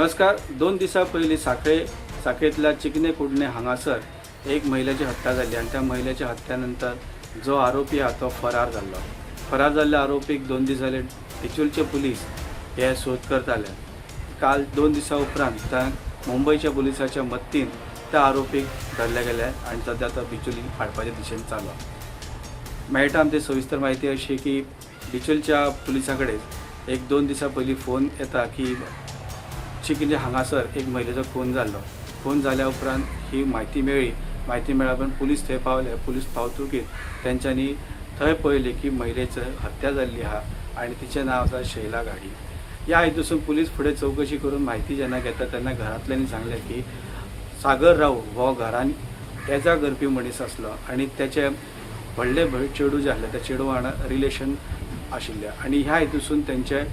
नमस्कार. 2 दिसां पयलीं साखळे साखळेंतल्या चिकने कुडणे हांगासर एक महिलेची हत्या जाल्ली आनी त्या महिलेच्या हत्या नंतर जो आरोपी आहा तो फरार जाल्लो. फरार जाल्ल्या आरोपीक 2 दीस जाले बिचोलचे पुलीस हे सोद करताले. काल 2 दिसां उपरांत त्या मुंबयच्या पुलिसाच्या मदतीन त्या आरोपीक धरले गेले आनी सद्या तो बिचोली हाडपाच्या दिशेन चालू आहा. मेळटा आमची सविस्तर म्हायती अशी की बिचोलच्या पुलिसां कडेन एक 2 दिसां पयलीं फोन येता की चिखली हांगासर एक महिलेचो खून जाल्लो. खून जाल्या उपरांत ही म्हायती मेळ्ळी. म्हायती मेळ्ळ्या उपरांत पुलीस थंय पावले. पुलीस पावतकीर तेंच्यांनी थंय पळयलें की महिलेची हत्या जाल्ली आहा आनी तिचें नांव आसा शैला घाडी. ह्या हितूसून पुलीस फुडें चवकशी करून म्हायती जेन्ना घेता तेन्ना घरांतल्यांनी सांगलें की सागर राव हो घरान येजा करपी मनीस आसलो आनी तेचें व्हडलें भय चेडूं जें आसलें, त्या चेडवा वांगडा रिलेशन आशिल्लें आनी ह्या हितूसून तेंचें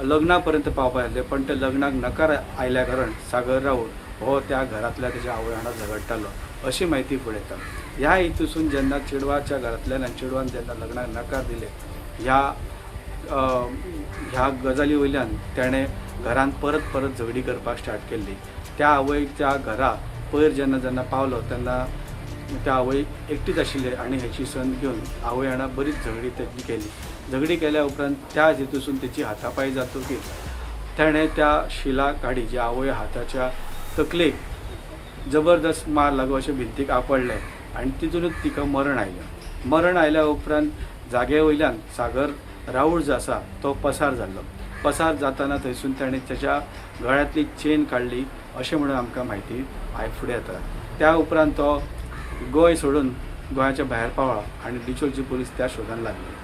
लग्ना पर्यंत पावपा जाल्लें, पण त्या लग्नाक नकार आयल्या कारण सागर राऊळ हो त्या घरांतल्या तेच्या आवय वांगडा झगडटालो अशी म्हायती फुडें येता. ह्या हितूसून जेन्ना चेडवाच्या घरांतल्यान आनी चेडवान जेन्ना लग्नाक नकार दिले, ह्या ह्या गजाली वयल्यान तेणें घरांत परत परत झगडी करपाक स्टार्ट केल्ली. त्या आवयच्या घरा पयर जेन्ना जेन्ना पावलो तेन्ना त्या आवय एकटीच आशिल्ली आनी हेची संद घेवन आवय वांगडा बरीच झगडी तेणी केली. झगडी केल्या उपरांत त्या हितूसून तेची हातापाय जातकीर तेणें त्या शिला घाडी जी आवय हाताच्या तकलेक जबरदस्त मार लागू अशें भिंतीक आपडलें आनी तितूनच तिका मरण आयलें. मरण आयल्या उपरांत जाग्या वयल्यान सागर राऊळ जो आसा तो पसार जाल्लो. पसार जाताना थंयसून ताणें तेच्या गळ्यांतली चेन काडली अशें म्हणून आमकां म्हायती आय फुडें येता. त्या उपरांत तो गोंय सोडून गोंयाच्या भायर पावला आनी बिचोलची पुलीस त्या शोधान लागली.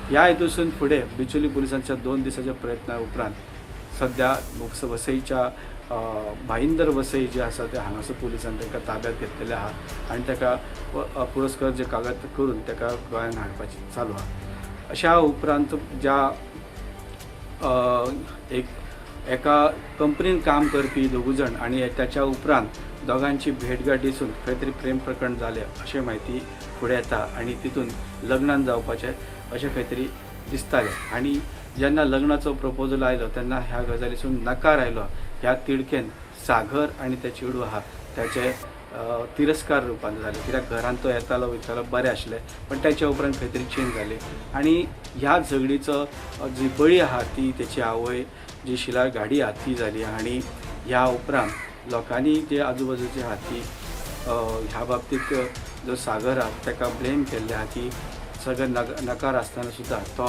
ह्या हितूसून फुडें बिचोली पुलिसांच्या 2 दिसाच्या प्रयत्ना उपरांत सद्या वसईच्या भाईंदर वसई जे आसा ते हांगासर पुलिसान तांकां ताब्यात घेतलेले आहा आनी ताका पुरस्कार जे कागद करून ताका गोंयांत हाडपाची चालू आहा. अशा उपरांत ज्या एक एका कंपनीन काम करपी दोगू जाण आनी त्याच्या उपरांत दोगांची भेटगाठ दिसून खंय तरी प्रेम प्रकरण जालें अशें म्हायती फुडें येता आनी तितून लग्नान जावपाचें अशें खंय तरी दिसतालें. आनी जेन्ना लग्नाचो प्रपोजल आयलो तेन्ना ह्या गजालीसून नकार आयलो. ह्या तिडकेन सागर आनी ते चेडूं आहा त्याचे तिरस्कार रुपान जालें, कित्याक घरांत तो येतालो वयतालो बरें आशिल्लें, पण त्याच्या उपरांत खंय तरी चेंज जाली आनी ह्या झगडीचो जी बळी आहा ती तेची आवय जी शिला घाडी आहा ती जाली. आनी ह्या उपरांत लोकांनी जे आजूबाजूचे आहा ती ह्या बाबतींत जो सागर आहा ताका ब्लेम केल्लें आहा की सगळे नकार आसतना सुद्दां तो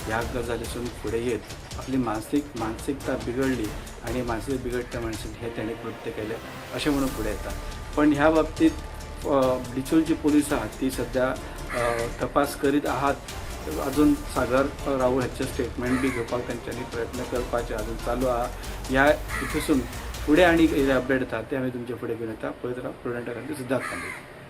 ह्या गजालीसून फुडें येत आपली मानसिकता बिगडली आनी मानसीक बिगडटा म्हणसर हें तेणें कृत्य केलें अशें म्हणून फुडें येता. पण ह्या बाबतींत बिचोलची पुलीस आहात ती सद्या तपास करीत आहात. अजून सागर राऊळ हाचें स्टेटमेंट बी घेवपाक तेंच्यांनी प्रयत्न करपाचे अजून चालू आहा. ह्या हितूसून फुडें आनी कितें अपडेट येता ते आमी तुमचे फुडें घेवन येता. पळयत राव प्रुडंट. सिद्धार्थ खांडे.